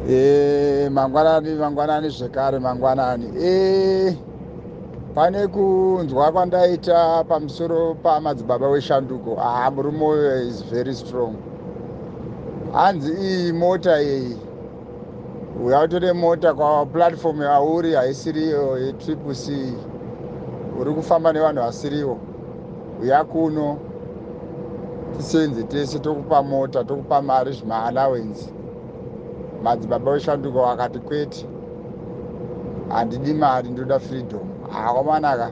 Mangwanani, mangwanani zvekare, mangwanani. Pane kunzwa kwandaita pamusoro pamadzibaba weshanduko. Ah, murume uyo is very strong. Hanzi iyi mota iyi, uya utore mota kwaplatform yauri haisiriyo yeTriple C, uri kufamba nevanhu vasiriwo. Uya kuno tisenze tese, tokupa mota, tokupa mari, zvimaallowance. Madzibaba weshanduko akati kwete, handidi mari, ndoda freedom. Akomanaka,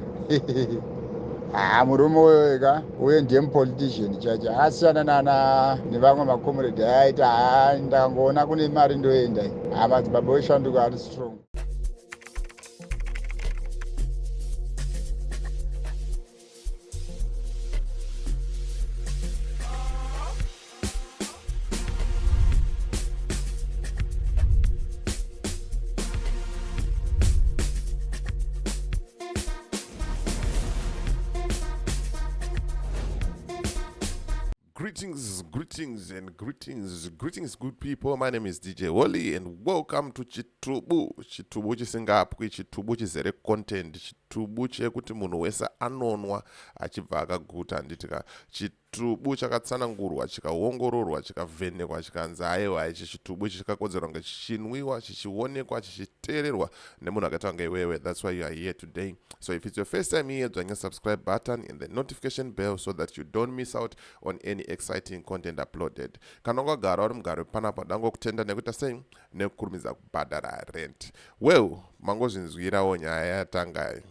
ha, murume uyo ka uye ndiye mupolitician chacho, akasiyana nana nevamwe macomrade ayaita. Ha, ndakangoona kune mari ndoenda. Ha, madzibaba weshanduko ari strong. Greetings, greetings, and greetings, greetings, good people. My name is DJ Wally, and welcome to Chitubu. Chitubu chisingapwi, chitubu chizere content, chitubu chekuti munhu wese anonwa achibva akaguta, handiti ka? Chitubu chakatsanangurwa, chikaongororwa, chikavhenekwa, chikanzi aiwa, ichi chitubu ichi chakakodzerwa kunge chichinwiwa, chichionekwa, chichiteererwa nemunhu akaita kunge iwewe. That's why you are here today. So if it's your first time here, dzvanya subscribe button and the notification bell so that you don't miss out on any exciting content uploaded. Kana ungagara uri mugari wepanapa, ndangokutenda nekuita sei nekukurumidza kubhadhara rent. Well, mangozvinzwirawo nyaya yatanga,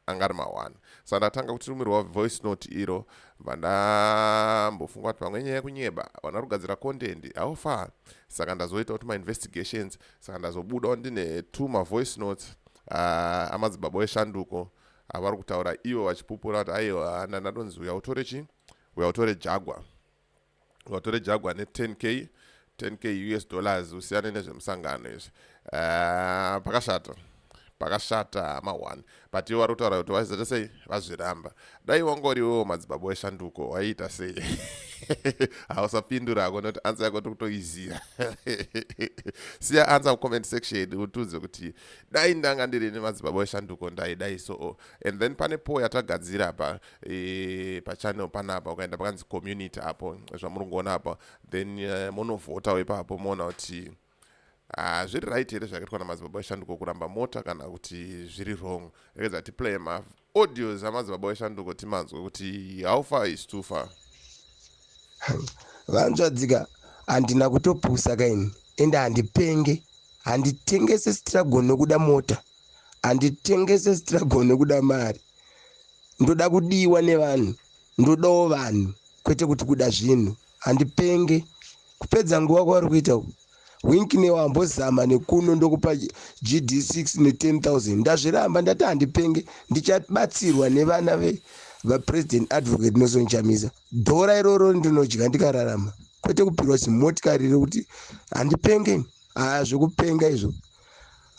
angari ma1. Saka ndatanga kutitumirwa voice note iro, bva ndambofunga kuti pamwe nyaya yekunyeba, vana kugadzira content, how far. Saka ndazoita kuti mainvestigations, saka ndazobudawo ndine two mavoice notes amadzibaba eshanduko avari kutaura ivo vachipupura kuti aiwa, ndandadonzi uya utore chi, uya utore Jaguar, utore Jaguar ne10K, 10K US dollars, usiyane nezvemusangano izvi. Pakashata, pakashata ma1. But ivo vari kutaura kuti vazoita sei, vazviramba. Dai wangoriwo madzibaba eshanduko, waiita sei? Hausapindurako nekuti answer yako tikutoiziva. Siya answer mucomment section, utiudze kuti dai ndanga ndiri nemadzibaba eshanduko ndaidai. So and then pane po yatagadzira pa pachannel panapa, ukaenda pakanzi community apo, zvamuri kungoona apa, then munovhotawo ipapo, moona kuti zviri right here zvakaitwa namadzibaba eshanduko kuramba mota kana kuti zviri wrong. Regedza tiplay maaudios amadzibaba eshanduko, timanzwe kuti how far is too far. Vanzvadzika, handina kutopusa kaini, ende handipenge. Handitengese struggle nokuda mota, handitengese struggle nokuda mari. Ndoda kudiwa nevanhu, ndodawo vanhu, kwete kuti kuda zvinhu. Handipenge. Kupedza nguva kwavari kuita uku. Winkne wambozama nekuno, ndokupa GD6 ne10 000, ndazviramba. Ndati handipenge. Ndichabatsirwa nevana vapresident Advocate Nelson Chamisa. Dhora iroro ndinodya ndikararama, kwete kupirwa zimotikari rekuti handipenge. Haa, zvekupenga izvo.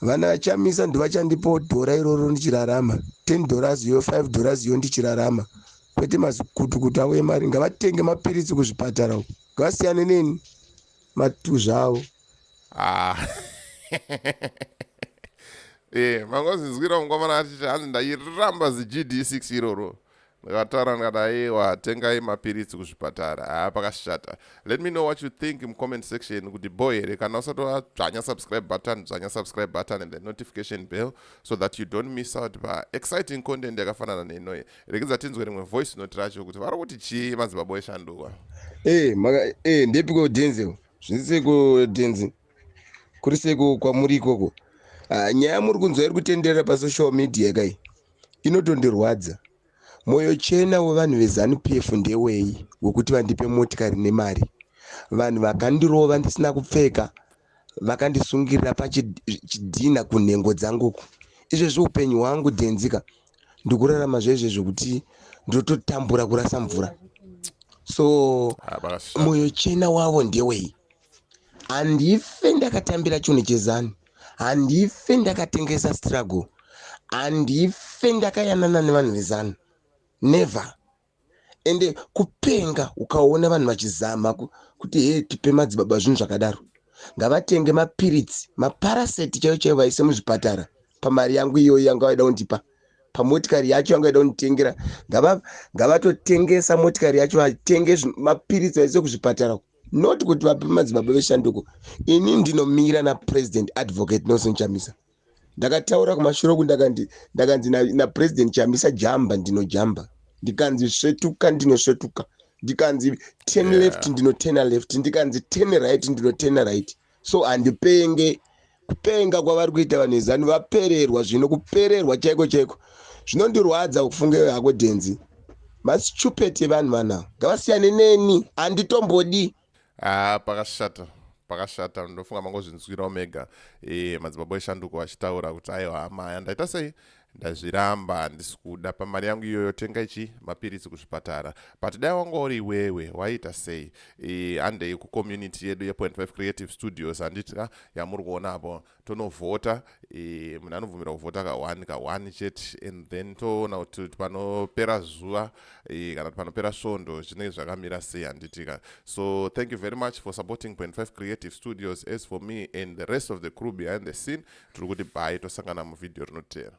Vana vaChamisa ndovachandipawo dhora iroro ndichirarama, $10 iyo, $5 iyo, ndichirarama, kwete mazikutukutu avo emari. Ngavatenge mapiritsi kuzvipatara uko, ngavasiyane neni, matuzva avo. Ah. Mangozinzwira mukomana achiti hanzi ndairamba ziGD6 iroro, ndakataura ndikati aiwa, tengai mapiritsi kuzvipatara. Haa, pakashata. Let me know what you think mucomment section kuti bo here. Kana usati wadzvanya subscribe button, dzvanya subscribe button and the notification bell so that you don't miss out paexciting content yakafanana neinoyi. Regedza tinzwe rimwe voice note racho kuti vari kuti chii madzibaba eshanduka. Maka ndepiko Denzel? Zviriseko Denzel? Kuri seko kwamuri ikoko? Ah, nyaya muri kunzwa iri kutenderera pasocial media kai inotondirwadza. Mwoyo chena wevanhu veZANU PF ndewei wekuti vandipe motikari nemari? Vanhu vakandirova ndisina kupfeka, vakandisungirira pachidhina kunhengo dzanguku. Izvezvi upenyu hwangu dhenzika, ndikurarama zvezve zvekuti ndototambura kurasa mvura. So Ah, pakashata. Mwoyo chena wavo ndewei? Handife ndakatambira chinhu cheZANU, handife ndakatengesa struggle, handife ndakayanana nevanhu veZANU, never. Ende kupenga ukaona vanhu vachizama kuti he, tipe madzibaba zvinhu zvakadaro. Ngavatenge mapiritsi, maparaseti chaiyo chaiyo vaise muzvipatara pamari yangu iyoyo yanga vaida kundipa. Pamotikari yacho yanga vaida kunditengera, ngavatotengesa motikari yacho vatenge mapiritsi vaise kuzvipatara. Not kuti vape madzibaba veshanduko. Ini ndinomira naPresident Advocate Nelson Chamisa. Ndakataura kumashure uku ndakanzi naPresident Chamisa jamba, ndinojamba. Ndikanzi svetuka, ndinosvetuka. Ndikanzi turn left, ndinotena left. Ndikanzi turn right, ndinotena right. So handipenge. Kupenga kwavari kuita vanhu veZanu, vapererwa zvino, kupererwa chaiko chaiko. Zvinondirwadza kufunge hako Dhenzi. Mastupid evanhu vanhu ngavasiyane neni, handitombodi. Ah, pakashata, pakashata. Ndofunga mangozvinzwirawo mega madzibaba eshanduko achitaura kuti aiwa maya ndaita sei, ndazviramba, handisi kuda pamari yangu iyoyo, tenga ichi mapiritsi kuzvipatara. But dai wanga uri iwewe, waita sei? Handei kucommunity yedu ye.5 Creative Studios, handitya yamuri kuonapo, tonovhota. Munhu anobvumira kuvhota ka1 ka1 chete, and then toona kuti panopera zuva kana kuti panopera svondo zvinenge zvakamira sei, handitika? So thank you very much for supporting .5 Creative Studios. As for me and the rest of the crew behind the scene, tiri kuti bye, tosangana muvhidhiyo rinotera.